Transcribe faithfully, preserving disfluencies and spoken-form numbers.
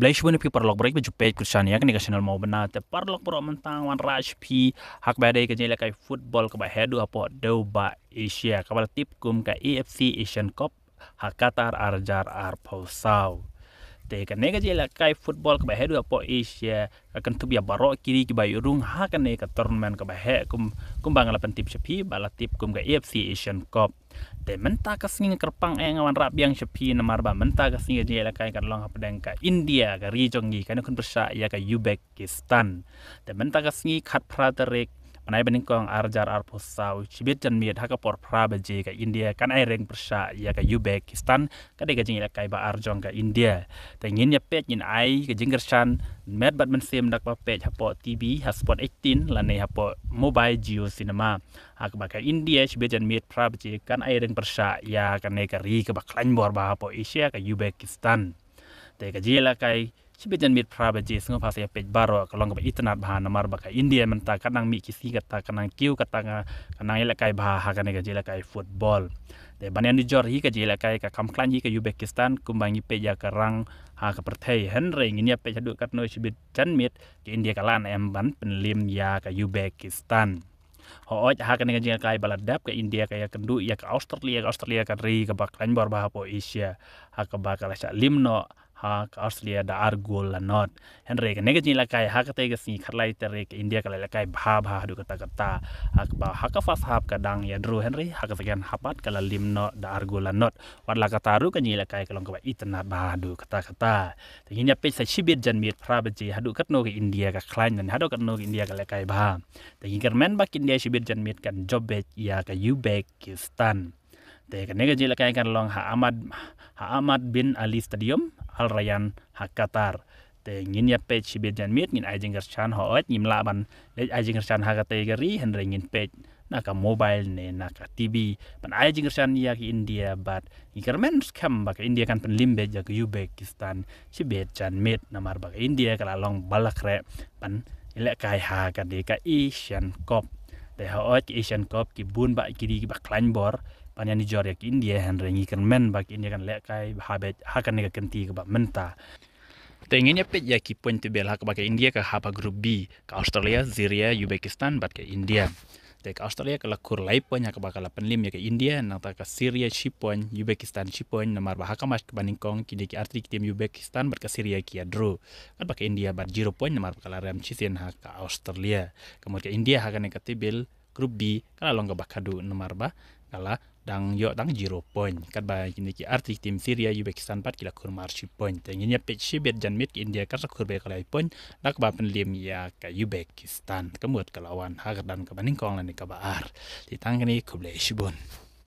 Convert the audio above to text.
Khublei shibun ïa phi paralok baroh ba ju peit kyrshan ïa kane ka channel Mawbynna. Te paralok baroh mynta ngan wanrah sha phi ha kaba dei ka jingïalehkai football kaba heh duh hapoh dewbah Asia kaba la tip kum ka A F C Asian Cup ha Qatar ar hajar arphew saw. Te kane ka jingïalehkai football kaba heh duh hapoh Asia ka kynthup ïa baroh ki ri kiba ïoh rung ha kane ka tournament kaba heh kum, kumba nga la pyntip sha phi ba la tip kum ka A F C Asian Cup. Te mynta ka sngi nga kyrpang eh nga wanrah biang sha phi namar ba mynta ka sngi ka jingïalehkai kan long hapdeng ka India, ka ri jong ngi, kan ïakhun pyrshah ïa ka Uzbekistan. Te mynta ka sngi khatphra tarik bnai ba nyngkong ar hajar arphew saw, shibit janmiet ha ka por phra baje ka India kan ai reng pyrshah ïa ka Uzbekistan, ka dei ka jingïalehkai ba ar jong ka India. Te ngin ïa peit, ngin ai ka jingkyrshan met bad mynsiem da kaba peit hapoh T V ha Sport eighteen lane hapoh mobile Jio Cinema. Ha kaba ka India shibit janmiet phra baje kan ai reng pyrshah ïa kane ka ri kaba khlaiñ bor bha hapoh Asia, ka Uzbekistan. Te ka jingïalehkai shibit janmiet phra baje sngewbha sa ïa peit baroh, ka long kaba itynnad bha namar ba ka India mynta ka nang mih ki sngi kata, ka nang kiew kata, ka nang ïalehkai bha ha kane ka jingïalehkai football. Te ban ïanujor hi ka jingïalehkai, ka kham khlaiñ hi ka Uzbekistan kumba ngi peit ïa ka rang ha ka pyrthei, hynrei ngin ïa peit haduh katno shibit janmiet ka India ka lah ne em ban pynliem ïa ka Uzbekistan. Hooid, ha kane ka jingïalehkai ba la dep ka India ka ïakynduh ïa ka Australia, ka Australia ka ri kaba khlaiñ bor bha hapoh Asia, ha kaba ka la shah liem noh ha ka Australia da ar gol la not. Hynrei kane ka jingïalehkai ha katei ka sngi khatlai tarik ka India ka la ïalehkai bha bha haduh katta katta, ha kaba ha ka first half ka dang ïa draw, hynrei ha ka second half pat ka la liem noh da ar gol la not. Wat la katta ruh ka jingïalehkai ka long kaba itynnad bha haduh katta katta. Te ngin ïa peit sa shibit janmiet phra baje haduh katno ka India ka khlaiñ lane haduh katno ka India ka lehkai bha. Te ngi kyrmen ba ka India shibit janmiet kan jop beit ïa ka Uzbekistan. Te kane ka jingïalehkai kan long ha Ahmad, ha Ahmad bin Ali Stadium, Al Rayyan ha Qatar. Te ngin ïa peit shibit janmiet, ngin ai jingkyrshan, hooid ngim lah ban leit ai jingkyrshan ha katei ka ri, hynrei ngin peit na ka mobile ne na ka T V ban ai jingkyrshan ïa ka India, bad ngi kyrmen skhem ba ka India kan pynliem beit ïa ka Uzbekistan shibit janmiet namar ba ka India ka la long ba la khreh ban ïalehkai ha kane ka Asian Cup. Te hooid, ka Asian Cup ki bun bah ki ri kiba khlaiñ bor ban ïanujor ïa ka India, hynrei ngi kyrmen ba ka India kan lehkai bha beit ha kane ka kynti kaba mynta. Te ngin ïa peit ïa ki point table ha kaba ka India ka hap ha Group B, ka Australia, Syria, Uzbekistan bad ka India. Te ka Australia ka la khur lai point ha kaba ka la pynliem ïa ka India, nangta ka Syria shi point, Uzbekistan shi point, namar ba ha ka match kaba nyngkong kine ki artylli ki team Uzbekistan bad ka Syria ki ïa draw. Katba ka India bad zero point namar ba ka la rem shisien ha ka Australia. Ka mut ka India ha kane ka table Group B ka la long kaba khadduh namar ba ka la dang ïoh tang zero point. Katba kine ki artylli ki team Syria, Uzbekistan pat ki la khur mar shi point. Te ngin ïa peit shibit janmiet ka India kan sa khur beit ka lai point da kaba pynliem ïa ka Uzbekistan. Ka mut ka la wan ha ka kyrdan kaba nyngkong lane kaba ar. Te tang kane, khublei shibun.